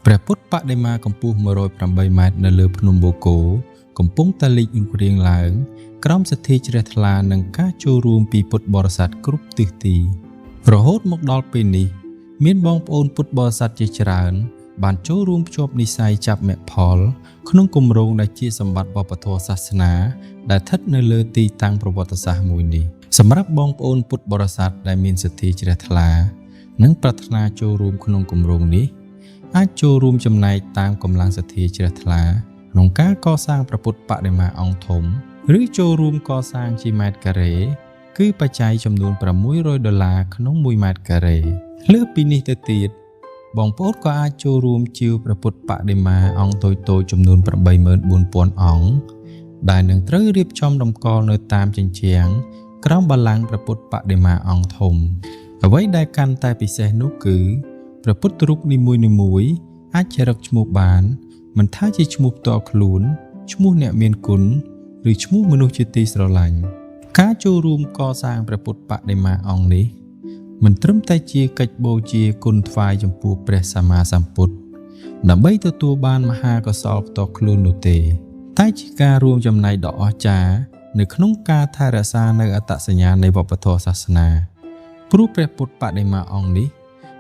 ព្រះពុទ្ធបដិមាកម្ពស់108ម៉ែត្រនៅលើភ្នំបូកគោកំពុងតែលេចរូបរាងឡើង ក្រោមសទ្ធាជ្រះថ្លានិងការចូលរួមពីពុទ្ធបរិស័ទគ្រប់ទិសទី រហូតមកដល់ពេលនេះ មានបងប្អូនពុទ្ធបរិស័ទជាច្រើន បានចូលរួមភ្ជាប់និស្ស័យចាប់មគ្គផល ក្នុងគម្រោងដែលជាសម្បត្តិវប្បធម៌សាសនា ដែលស្ថិតនៅលើទីតាំងប្រវត្តិសាស្ត្រមួយនេះសម្រាប់បងប្អូនពុទ្ធបរិស័ទដែលមានសទ្ធាជ្រះថ្លា និងប្រាថ្នាចូលរួមក្នុងគម្រោងនេះ អាចចូលរួមចំណែកតាមកម្លាំងសទ្ធាជ្រះថ្លាក្នុងការកសាងព្រះពុទ្ធបដិមាអង្គធំ ឬចូលរួមកសាងជាម៉ែត្រការ៉េ គឺបច្ច័យចំនួន600ដុល្លារក្នុង1ម៉ែត្រការ៉េលើសពីនេះទៅទៀតបងប្អូនក៏អាចចូលរួមជាវព្រះពុទ្ធបដិមាអង្គតូចៗចំនួន84,000អង្គដែលនឹងត្រូវរៀបចំតម្កល់នៅតាមជញ្ជាំងក្រោមបល្ល័ង្កព្រះពុទ្ធបដិមាអង្គធំ អ្វីដែលកាន់តែពិសេសនោះគឺព្រះពុទ្ធរូបនីមួយៗអាចចារឹកឈ្មោះបាន មិនថាជាឈ្មោះផ្ទាល់ខ្លួនឈ្មោះអ្នកមានគុណឬឈ្មោះមនុស្សជាទីស្រឡាញ់ការចូលរួមកសាងព្រះពុទ្ធបដិមាអង្គនេះ មិនត្រឹមតែជាកិច្ចបូជាគុណថ្វាយចំពោះព្រះសម្មាសម្ពុទ្ធដើម្បីទទួលបានមហាកុសលផ្ទាល់ខ្លួននោះទេ តែជាការរួមចំណែកដ៏អស្ចារ្យនៅក្នុងការថែរក្សានៅអត្តសញ្ញាណនៃវប្បធម៌សាសនា ព្រោះព្រះពុទ្ធបដិមាអង្គនេះ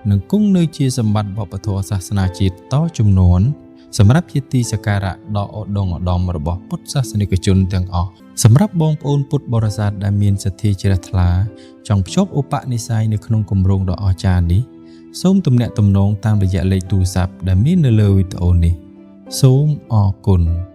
នឹងគង់នៅជាសម្បត្តិវប្បធម៌សាសនាជាតិតជំនាន់សម្រាប់ជាទីសក្ការៈដ៏ឧត្តមឧត្តមរបស់ពុទ្ធសាសនិកជនទាំងអស់សម្រាប់បងប្អូនពុទ្ធបរិស័ទដែលមានសទ្ធាជ្រះថ្លាចង់ភ្ជាប់ឧបនិស្ស័យនៅក្នុងគម្រោងដ៏អស្ចារ្យនេះសូមទំនាក់ទំនងតាមរយៈលេខទូរស័ព្ទដែលមាននៅលើវីដេអូនេះសូមអរគុណ។